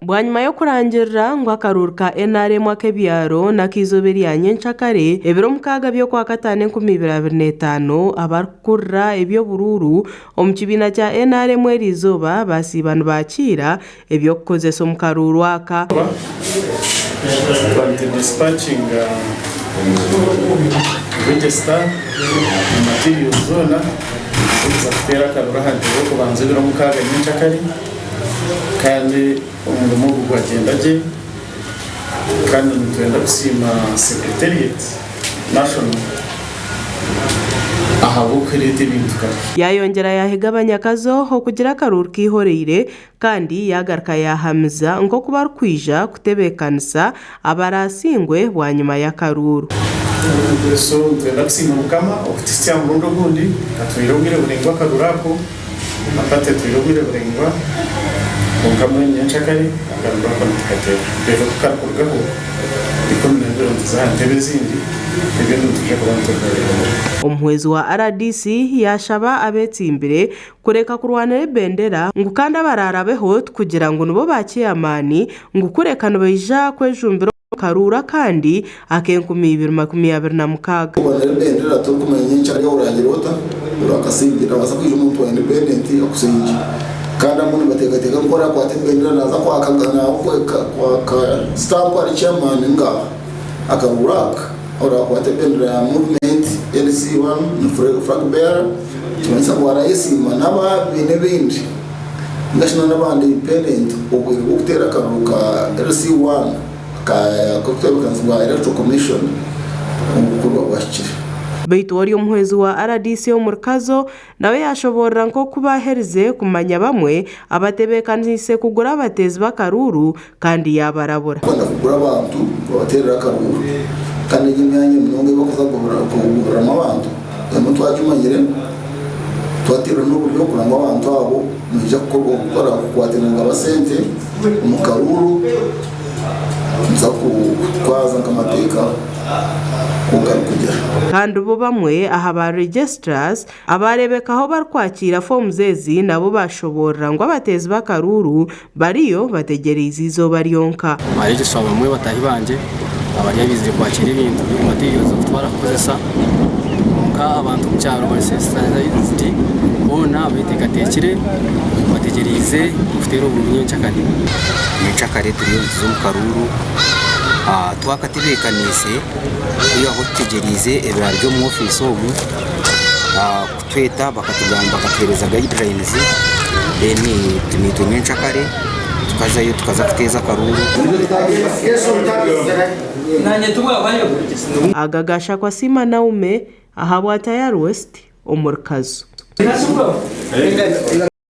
Bwanyima y'okurangirira ngu akaruuru ka nrm ak'ebyaro n'ak'eizooba erya nyencakare ebiro mukaaga by'okwakataano 2025, abarikukurira eby'oburuuru omu kibiina kya nrm eriizooba basiiba nibakiira eby'okukozesa omu karuuru aka. Twaba register na materials zoona z'okuza kuteera akaruru aha ntebe y'okubanza ebiro mukaaga nyenkyakare kandi omurimo ogu gwagyenda gye kandi nitwenda kusiima secretariat national ahabw'okureeta ebintu kare. Yayongyera yahiga abanyakazo okugira akaruuru keihoreire Kandi yaagaruka yaahamiza nk'oku barikwija kutebeekanisa abaraasingwe bwanyima y'akaruuru. So nitwenda kusiima Mukama okutuhitsya aha murundi ogundi, atwire obwire buraingwa akaruuru ako, na party etwire obwire buraingwa, kwonka mbwenu nyenkyakare akaruuru ako nitukateera. Reero ku karikurugaho 12 nituza aha ntebe ezindi, ebindi nitwija kuba nitubibareebera. Omuhwezi wa rdc yaashaba abeetsimbire Kureka kurwanira ebendera ngu kandi abaraarabeho tikugira ngu nibo ba ceyamaani ngu kureka nibaija kwejumbira omu karuuru akandi ak'e 2026. Kurwanira ebendera torikumanya nyenkya ari oraagira ota, oraakasingye. Nabaasa kwija omuntu wa independent akusingye. Kandi abamwe nibateekateeka ngu ku araakwate ebendera naaza kwaka kwaka sitampu ari chairman ngaaha. Akaruuru aka oraakwate ebendera ya movement LC1 ni flag bearer Nikimanyisa ngu arayesiima n'aba baine ebindi ningashi n'abandi independent obwire bw'okuteera akaruru ka LC1 ak'okutebeekanizibwa Electoral Commission obu bwahikire. Beitu ori omuhwezi wa rdc omuri Kazo nawe yashoboorora nk'oku baaherize kumanya bamwe abatebeekaniise kugura abateezi b'akaruuru kandi yaabarabura. Kwenda kugura abantu kubateerera akaruuru kandi egi emyanya munonga ei barikuza kuguriramu abantu emwe twagimanyire twateerwa n'oburyo kureba ngu abantu abo nibaija kukora kukwatirana naba sente omu karuuru nituza kutwaza nk'amateeka oku garikugira. Kandi bo bamwe aha ba registrars Abaareebekaho barikwakiira foomu ezi nabo baashoboorora ngu abateezi b'akaruuru bariyo bategyereize eizooba ryonka. Abeegyesa bamwe bataahi bangye abari abaizire kwakiira ebintu materials z'okutwara kukozesa kwonka abantu omu kyaro bari sensitized boona beteekateekire bategyereize kuteera oburuuru nyenkyakare. Nyenkyakare turiyo nituza omu karuuru twakatebeekaniise kwihaho tutegyereize ebiraba biri omu ofiisi omu. Kutweta bakatugamba bakatuhereza guidelines then naitwe nyenkyakare tukazayo tukaza kuteeza akaruuru. Aga gashakwa Siima Naume ahabwa Tayari West omuri Kazo.